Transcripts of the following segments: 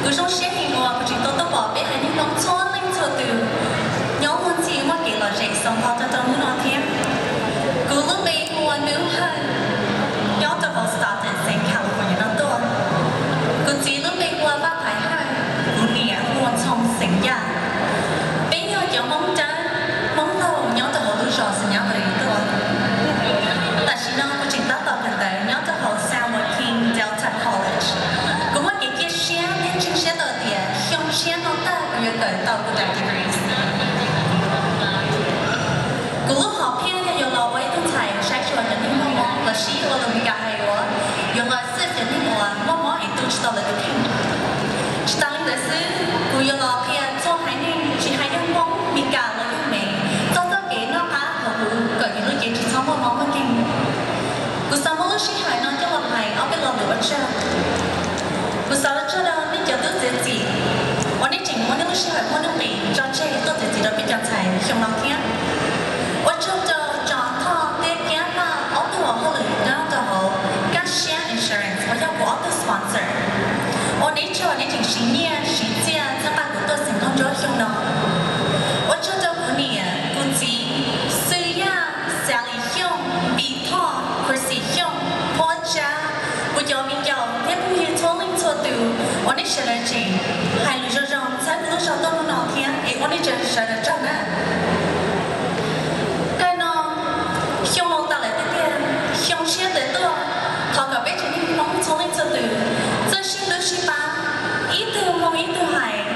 Kuv zoo siab heev uas kuv tseem tau tuaj pom peb haiv neeg Hmoob txhua leej txhua tus nyob muaj ntxhi muaj kev lom zem xoo nqo rau rau hnub no thiab. Kuv lub npe hu ua Nuj Hawj, nyob rau hauv Stockton xeev California no tuaj. Kuv txiv lub npe hu ua Vaj Thaiv Hawj, kuv niam hu ua Ntxhoo xeem Yaj. Peb yog cov Hmoob Dawb, Hmoob Laug nyob rau hauv lub zos Sanyavali tuaj. Tam sim no kuv tseem tab tom kawm ntawv nyob rau hauv San Joaquin Delta College. Kuv muaj kev cia siab thiab ntseeg siab tau tias xyoo tshiab no tag kuv yuav kawm tau kuv daim degree. Kuv lub hom phiaj yog yuav los ua ib tug ntxhais saib xyuas cov neeg muaj mob los sis ua lus Meskas hais uas yuav los xwb cov neeg uas muaj mob es tu tsis tau lawv tus kheej. Tsis tas li ntawd xwb, kuv yuav los qhia txhua haiv neeg tsis hais yog Hmoob, Meskas los yog Mev txog txoj kev noj qab hauv kuv kom yus lub cev tsis txhob muaj mob muaj nkeeg. Kuv xav muab lub sij hawm no coj los hais ob peb lo lus ua tsaug. Kuv xav ua tsaug rau nej cov tub txiav txim uas nej tseem muab nej lub sij hawm muaj nuj nqis tso tseg tuaj txiav txim rau peb cov ntxhais xyoo no thiab. Ua tsaug rau Tsom Thoj thiab Kiab Paj ob tug hauv hauj lwm nyob rau hauv Kaj Siab Insurance uas yog kuv ob tug sponsor uas nej tsaug nej tseem siv nyiaj siv txiaj txhawb nqa kuv tuaj xeem Nkauj Ntsuab xyoo no. Ua tsaug rau kuv niam, kuv txiv, Xwm Yaj, Sally Xyooj, Npis Thoj, Chrissy Xyooj, Phuab Tsab, kuv cov viv ncaus thiab phooj ywg txhua leej txhua tus uas nej sawv daws tseem hais lus zoo zoo txhawb kuv lub zog tuaj hnub no thiab es ua nej sawv daws tsaug na. Kawg no, xyoo laus tas lawm tiag tiag, xyoo tshiab tawm tuaj, thov kom peb tsev neeg Hmoob txhua leej txhua tus txawj sib hlub sib pab, ib tug mloog ib tug hais,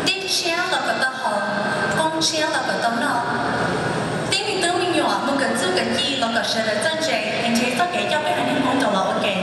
dej tshiab los kom tau haus, qoob tshiab los kom tau noj. Tib me tub me nyuam mus kawm txuj kawm ci los kom sawv daws txawj ntse es nrhiav txoj kev coj peb haiv neeg Hmoob rau los ua ke.